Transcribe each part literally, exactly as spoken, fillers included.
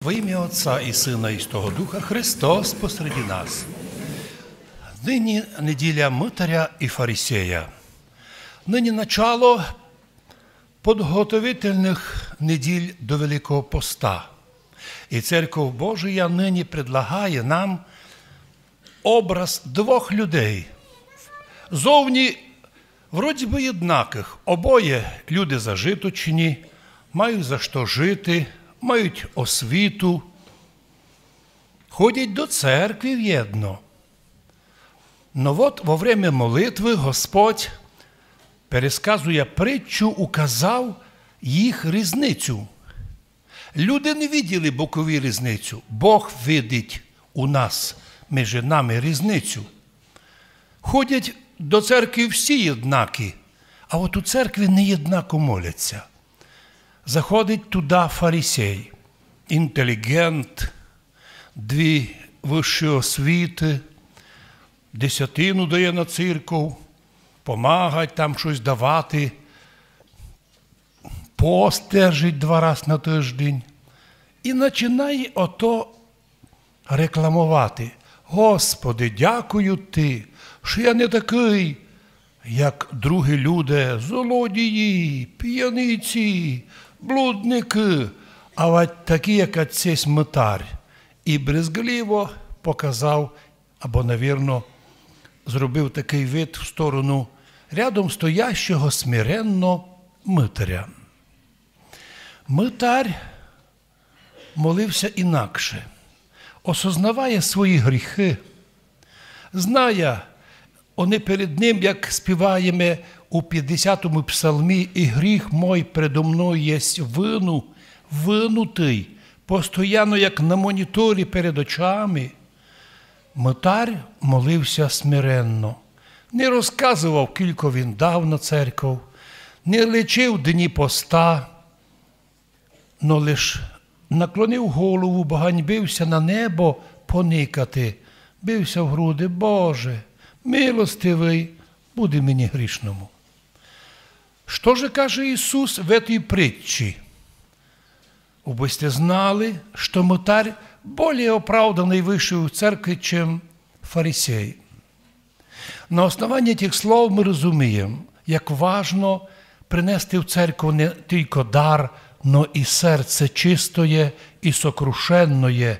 Во имя Отца и Сына и Святого Духа. Христос посреди нас. Нині неділя мытаря и фарисея. Нині начало подготовительных неділь до Великого Поста. И Церков Божия нині предлагає нам образ двох людей. Зовні вроді бы єднакых. Обоє люди зажиточні, мають за што жити, мають освіту, ходять до церкви вєдно. Но вот во время молитвы Господь пересказує притчу, указав їх різницю. Люди не виділи бокові різницю. Бог видить у нас, межи нами різницю. Ходять до церкви всі єднакі, а от у церкви не єднако моляться. Заходить туды фарисей, інтеліґент, дві высші освіты, десятину дає на церков, помагать там штось давати, пост держить два раз на тыждень. И начинає ото рекламовати: «Господи, дякую Ти, што я не такый, як другі люди, злодії, пияниці, блудникы, авадь такі, як ацись мытарь». И брезгливо показав, або, навірно, зробив такый вид в сторону рядом стоящого смиренно мытаря. Мытарь молився інакше. Осознаває свої гріхы, зная, они перед ним, як співаєме у пятдесятому псалмі: «И гріх мой предо мною єсть вину, винутый, постоянно як на моніторі перед очами». Мытарь молився смиренно. Не розказовав, кілько він дав на церков, не лічив дні поста, но лиш наклонив голову, бо ганьбився на небо поникати, бився в груди: «Боже, милостивый, буди мені грішному». Што же каже Ісус в этій притчі? Убы сьте знали, што мытарь более оправданый вышов у церкви, чим фарисей. На основании тых слов мы розумієме, як важно принести в церкву не тілько дар, но и серце чистоє и сокрушенноє.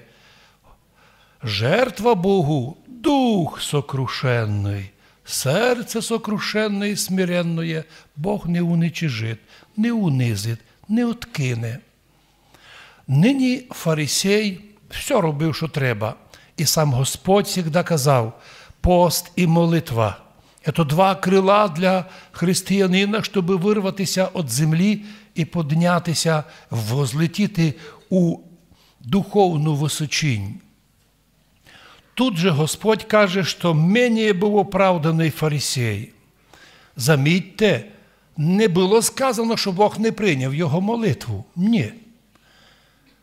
Жертва Богу — дух сокрушенный, серце сокрушенноє и смиренноє Бог не уничижит, не унизит, не откине. Нині фарисей всьо робив, што треба. И сам Господь всегда казав: «Пост и молитва — это два крыла для християнина, щобы вырвати ся од землі и подняти ся, возлетіти у духовну высочінь». Тут же Господь каже, што менее быв оправданый фарисей. Замітьте, не было сказано, што Бог не прийняв його молитву. Ні.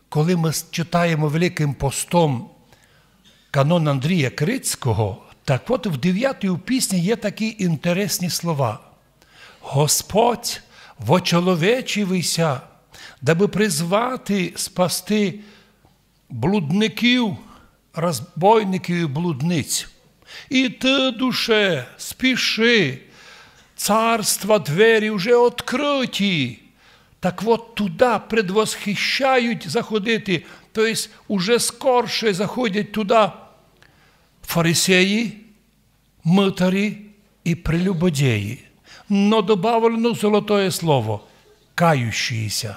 Коли мы с-, читаєме Великым постом канон Андрія Крицького, так от в девятій пісні є такі інтересні слова: «Господь вочоловечив ся, дабы призвати, спасти блудників, розбойників и блудниць. И ты, душе, спіши, царства двері вже открыті». Так от туда предвосхищають заходити, то єсть уже скорше заходять туда фарисеї, мытарі и прелюбодеї. Но добавлено золотоє слово: «кающиеся».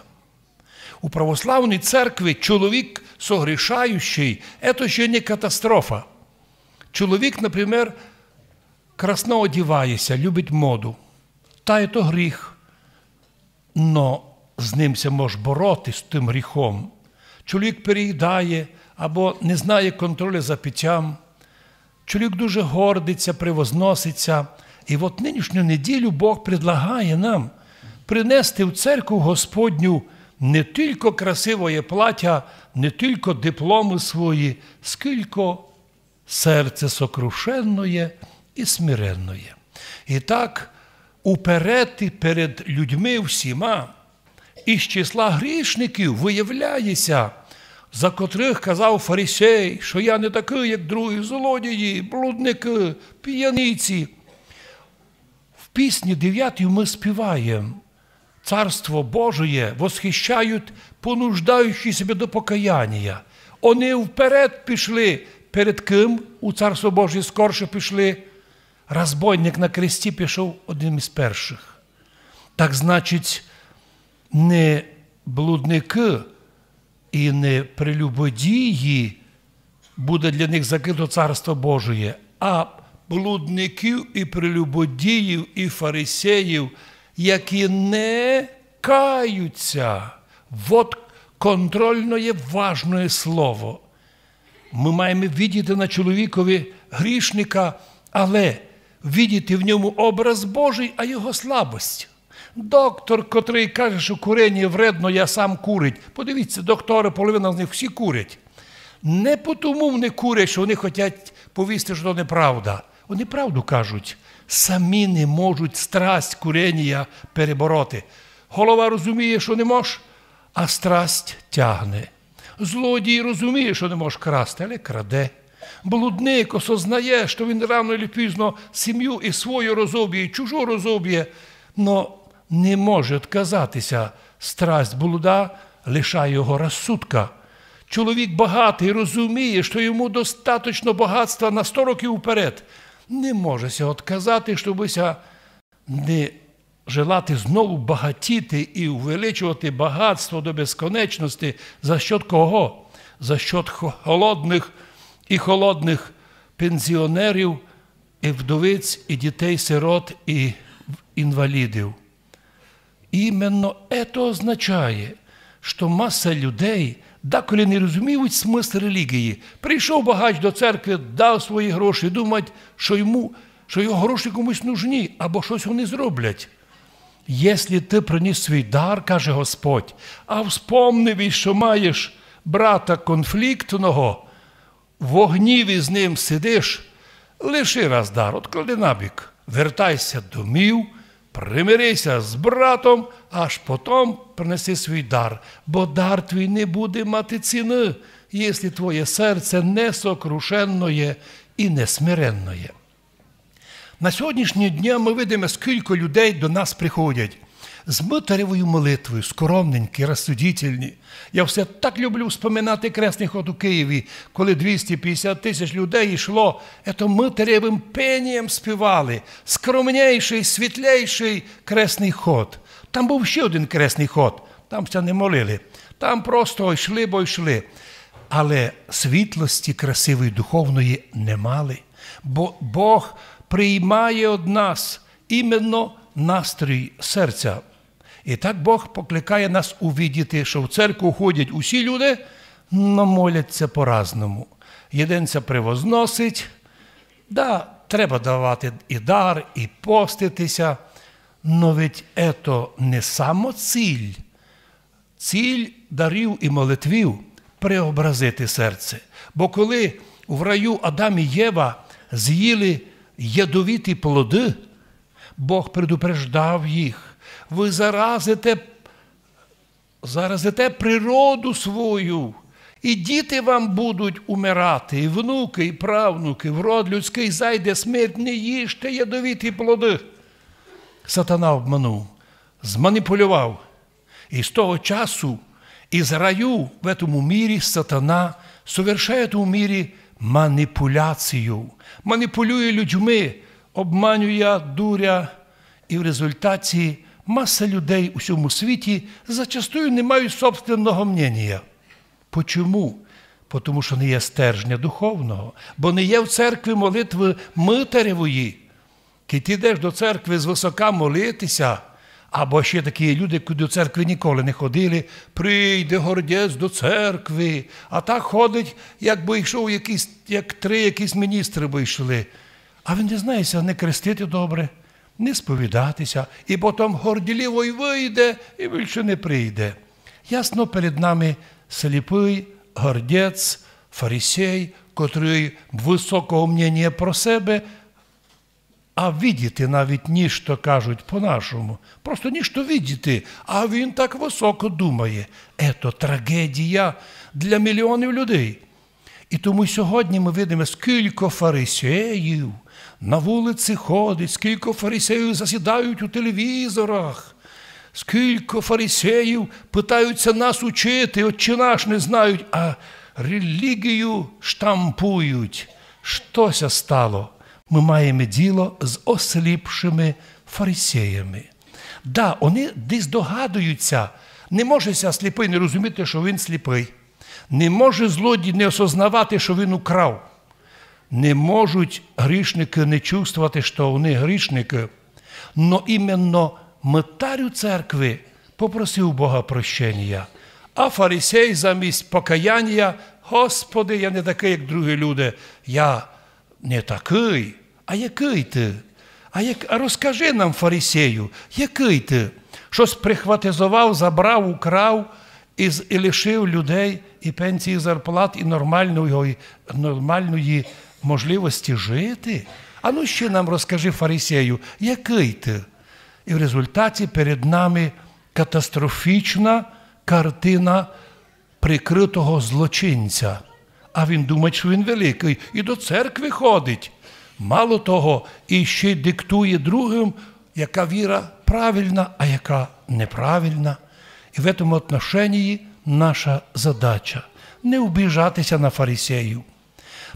У православній церкви чоловік согрішающий — это ще не катастрофа. Чоловік, например, красно одіває ся, любить моду. Та й то гріх. Но з ним ся мож бороти, з тым гріхом. Чоловік переїдає або не знає контроля за питям. Чоловік дуже гордить ся, превозносить ся. И от нынішню неділю Бог предлагає нам принести в церкву Господню не тілько красивоє платя, не тілько дипломы свої, скілько серце сокрушенноє и смиренноє. И так уперети перед людьми всіма из числа грішників выявляє ся за котрых казав фарисей, што я не такый, як другі, злодії, блудникы, пияниці. В пісні девятій мы співаєм: Царство Божие восхищають понуждаючі себе до покаянія. Они вперед пішли. Перед кым у Царство Божие скорше пішли? Разбойник на кресті пішов одним із першых. Так значить, не блудникы і не прелюбодії буде для них закрыто Царство Божоє, а блудників і прелюбодіїв і фарисеїв, які не каються. Вот контрольноє важноє слово. Мы маєме видіти на чоловікови грішника, але видіти в ньому образ Божий, а його слабость. Доктор, котрый каже, што курення вредно, я сам курить. Подивіться, доктори, половина з них всі курять. Не потому вони курять, што вони хотять повісти, што то неправда. Вони правду кажуть. Самі не можуть страсть куренія перебороти. Голова розуміє, што не мож, а страсть тягне. Злодій розуміє, што не мож красти, але краде. Блудник осознає, што він рано или пізно сім'ю і свою розобє, і чужу розобє, но не може отказати ся. Страсть блуда лишає його розсудка. Чоловік багатый розуміє, што йому достаточно богатства на сто років вперед. Не може ся отказати, щоби ся не желати знову багатіти і увеличовати багатство до безконечности. За счёт кого? За счёт хо-, голодных і холодных пензіонерів, і вдовиць, і дітей-сирот, і інвалідів. Именно ето означає, што маса людей даколи не розуміють смысл релігії. Прийшов багач до церкви, дав свої гроші, думать, што йому, што його гроші комусь нужні, або штось вони зроблять. Єсли ты приніс свій дар, каже Господь, а вспомнив, што маєш брата конфліктного, во гніві з ним сидиш, лиши раз дар, отклади набік. Вертай ся домів, примири ся з братом, аж потом принеси свій дар, бо дар твій не буде мати ціны, єсли твоє серце несокрушенноє і несмиренноє. На сьогоднішнього дня мы видиме, скілько людей до нас приходять з мытаревою молитвою, скромненькі, рассудительні. Я все так люблю вспоминати кресный ход у Києві, коли двісті пятдесят тисяч людей йшло, ето мытаревым пенієм співали, скромнішый, світлішый кресный ход. Там быв ще один кресный ход, там ся не молили. Там просто йшли, бо йшли. Але світлости красивої духовної не мали. Бо Бог приймає од нас именно настрій серця. І так Бог покликає нас увидіти, што в церкву ходять усі люди, но молять ся по-разному. Єден ся превозносить, да, треба давати і дар, і постити ся, но ведь ето не самоціль. Ціль дарів і молитвів — преобразити серце. Бо коли в раю Адам і Єва з'їли ядовиті плоды, Бог предупреждав їх: «Вы заразите, заразите природу свою, і діти вам будуть умирати, і внуки, і правнуки, в род людський зайде смерть, не їжте ядовиті плоды». Сатана обманув, зманіпулював. І з того часу из раю в этому мире сатана совершає в тому мире маніпуляцію. Маніпулює людьми, обманює, дуря. І в результаті маса людей у сьому світі зачастую не мають собственного мненія. Почому? Потому што не є стержня духовного, бо не є в церкви молитвы мытаревої. Кідь ти йдеш до церкви звысока молити ся, або ще такі люди, які до церкви ніколи не ходили: «Прийде гордець до церкви», а так ходить, якбы йшов якийсь, як три якісь міністры бы йшли. А він не знає ся не крестити добре, не сповідати ся, і потом горделіво й выйде, і більше не прийде. Ясно, перед нами сліпый гордець, фарисей, котрый высокого мненія про себе, А видіти навіть нішто, кажуть по-нашому. Просто нішто видіти, а він так высоко думає. Ето трагедія для мільйонів людей. І тому сьогодні ми видиме, скілько фарисеїв на вулиці ходить, скілько фарисеїв засідають у телевізорах, скілько фарисеїв питаються нас учити, Отче наш не знають, а релігію штампують. Што ся стало? Мы маєме діло з осліпшыми фарисеями. Да, они десь догадуються. Не може ся сліпый не розуміти, што він сліпый. Не може злодій не осознавати, што він украв. Не можуть грішникы не чувствовати, што они грішникы. Но іменно мытарь у церкви попросив Бога прощенія. А фарисей замість покаянія: Господи, я не такый, як другі люди. Я не такый. А якый ты? А як... а розкажи нам, фарисею, якый ты? Штось прихватизовав, забрав, украв і, з... і лишив людей і пенсії, і зарплат, і нормальної, нормальної можливості жити? А ну ще нам розкажи, фарисею, якый ты? І в результаті перед нами катастрофічна картина прикрытого злочинця. А він думать, што він великый, і до церкви ходить. Мало того, і ще й диктує другым, яка віра правильна, а яка неправильна. І в этом отношенії наша задача — не обіжатися на фарисеїв,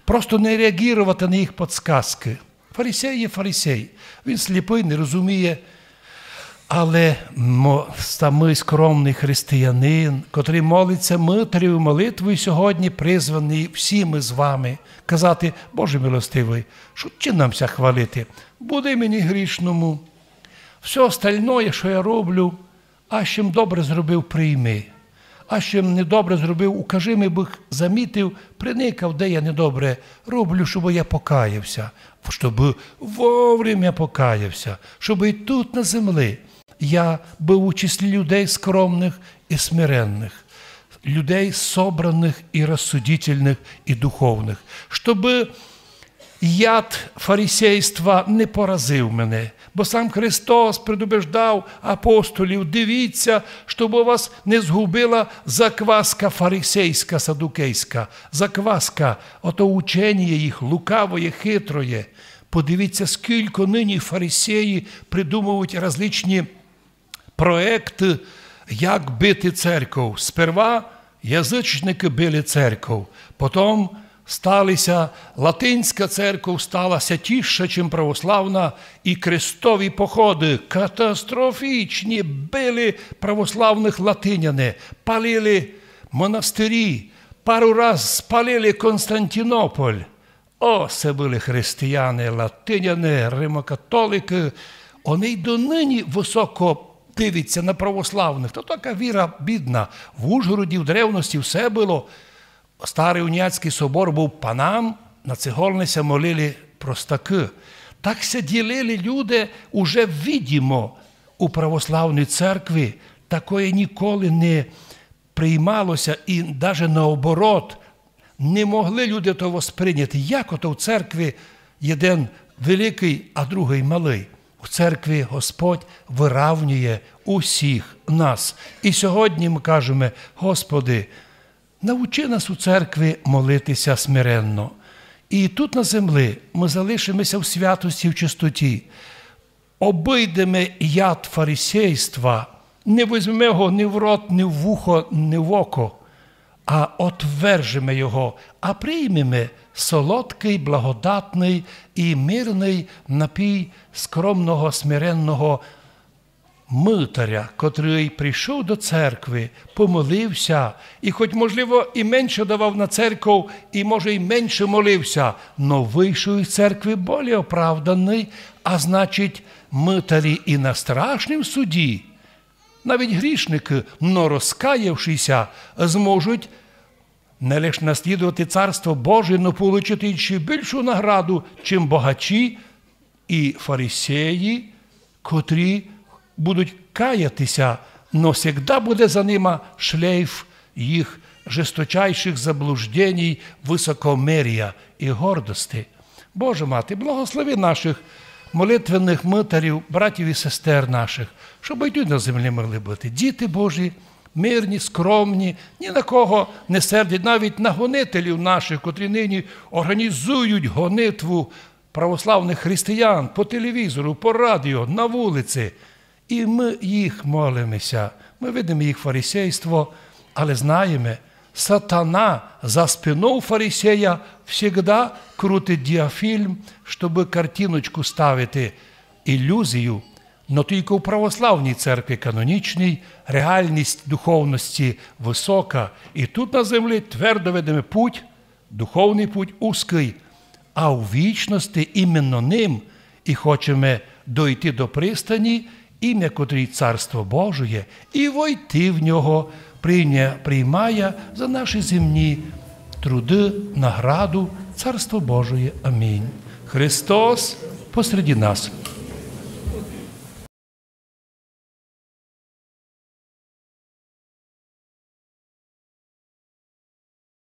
просто не реагувати на їх подсказкы. Фарисей є фарисей. Він сліпый, не розуміє. Але мо... самый скромный християнин, котрый молить ся мытареву молитву, і сьогодні призвані всі мы з вами казати: Боже милостивый, што чим нам ся хвалити? Буди мені грішному. Всьо остальноє, што я роблю, а чим добре зробив, прийми. А чим недобре зробив, укажи ми, быв замітив, приникав, де я недобре роблю, щоб я покаявся, щоб вовремя покаявся, щоб і тут на землі я быв у числі людей скромных і смиренных, людей собраных і розсудительных і духовных, щоб яд фарисейства не поразив мене, бо сам Христос предубеждав апостолів: дивіться, щоб вас не згубила закваска фарисейська, садукейська, закваска, ото ученіє їх лукавоє, хитроє. Подивіться, скілько нині фарисеї придумують различні проекты, як бити церков. Сперва язычникы били церков, потом стали ся, латинська церков стала святіша, чим православна, і крестові походы катастрофічні, били православных латиняне, палили монастирі, пару раз спалили Константинополь. О, се были християне, латиняне, римокатоликы. Они й донині высоко дивляться на православных. То така віра бідна. В Ужгороді в древности все было. Старый уніатськый собор быв панам, на цеголни ся молили простакы. Так ся ділили люди уже видимо у православній церкви. Такоє ніколи не приймало ся і даже наоборот, не могли люди то восприйняти. Як ото в церкви єден великый, а другый малый? У церкви Господь выравнює усіх нас. І сьогодні мы кажеме: Господи, научи нас у церкви молити ся смиренно. І тут на землі мы залишиме ся в святости, в чистоті. Обыйдеме яд фарисейства, не возьмеме го ни в рот, ни в ухо, ни в око, а отвержеме його, а приймеме солодкый, благодатный і мирный напій скромного, смиренного мытаря, котрый прийшов до церкви, помолив ся, і хоть, можливо, і менше давав на церков, і, може, і менше молив ся, но вышов із церкви более оправданый, а значить, мытарі і на страшнім суді, навіть грішникы, но розкаявши ся, зможуть не лиш наслідовати Царство Боже, но получити іщи більшу награду, чим богачі і фарисеї, котрі будуть каяти ся, но всегда буде за нима шлейф їх жесточайших заблужденій, высокомерія і гордости. Боже мати, благослови наших молитвеных мытарів, братів і сестер наших, щоб і тут на землі могли быти діти Божі, мирні, скромні, ні на кого не сердять, навіть на гонителів наших, котрі нині організують гонитву православных християн по телевізору, по радіо, на вулиці. І мы їх молимося. Мы видиме їх фарисейство, але знаєме, сатана за спинов фарисея всегда крутить діафільм, щоб картиночку ставити, ілюзію. Но тілько в православній церкві канонічній реальность духовности высока. І тут на землі твердо видиме путь, духовный путь узкый, а у вічности іменно ним і хочеме дойти до пристані, імя котрій Царство Божоє, і войти в нього, прийня-, приймая за наші земні труды награду Царство Божоє. Амінь. Христос посреди нас.